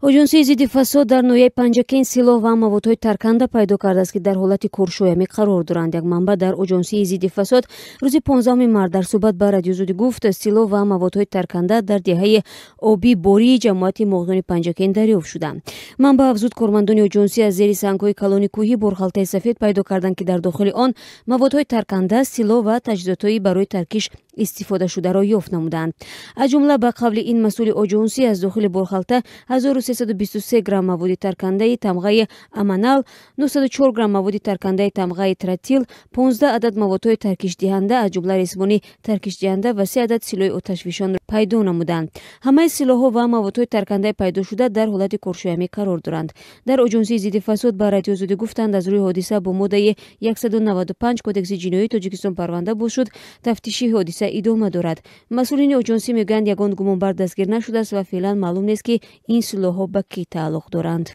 Оҷонсии зидди фасод дар ноҳияи Панҷакент силоҳ ва маводҳои тарканда пайдо кардааст, ки дар ҳолати коршоямӣ қарор доранд. Як манбаъ дар Оҷонсии зидди фасод рӯзи 15 март дар суҳбат ба Радиои Озодӣ гуфт, силоҳ ва маводҳои тарканда дар деҳаи Оби Бории ҷамоати Моғдони Панҷакент дарёфт шуданд. Манбаъ афзуд, кормандони оҷонсӣ аз зери сангҳои калони кӯҳӣ борхалтаи сафед пайдо карданд, ки дар дохили он маводҳои тарканда, силоҳ ва таҷҳизотҳои барои таркиш истифодашударо ёфт намуданд. Аз ҷумла, ба қавли ин масъули оҷонсӣ, аз дохили борхалта 1323 грамм маводи таркандаи тамғаи Аманал, 904 грамм маводи таркандаи тамғаи Тротил, 15 адад маводҳои таркишдиҳанда, аз ҷумла ресмони таркишдиҳанда ва 3 адад силоҳи оташфишон пайдо намуданд. Ҳамаи силоҳҳо ва маводҳои таркандаи пайдошуда дар ҳолати коршоямӣ қарор доранд. Дар Оҷонсии зидди фасод ба Радиои Озодӣ гуфтанд, аз рӯи ҳодиса бо моддаи 195 Кодекси ҷиноии Тоҷикистон парванда боз шуд, тафтиши ҳодиса идома дорад. Масъулини оҷонсӣ мегӯянд, ягон гумонбар дастгир нашудааст ва феълан маълум нест, ки ин силоҳҳо ба кӣ тааллуқ доранд.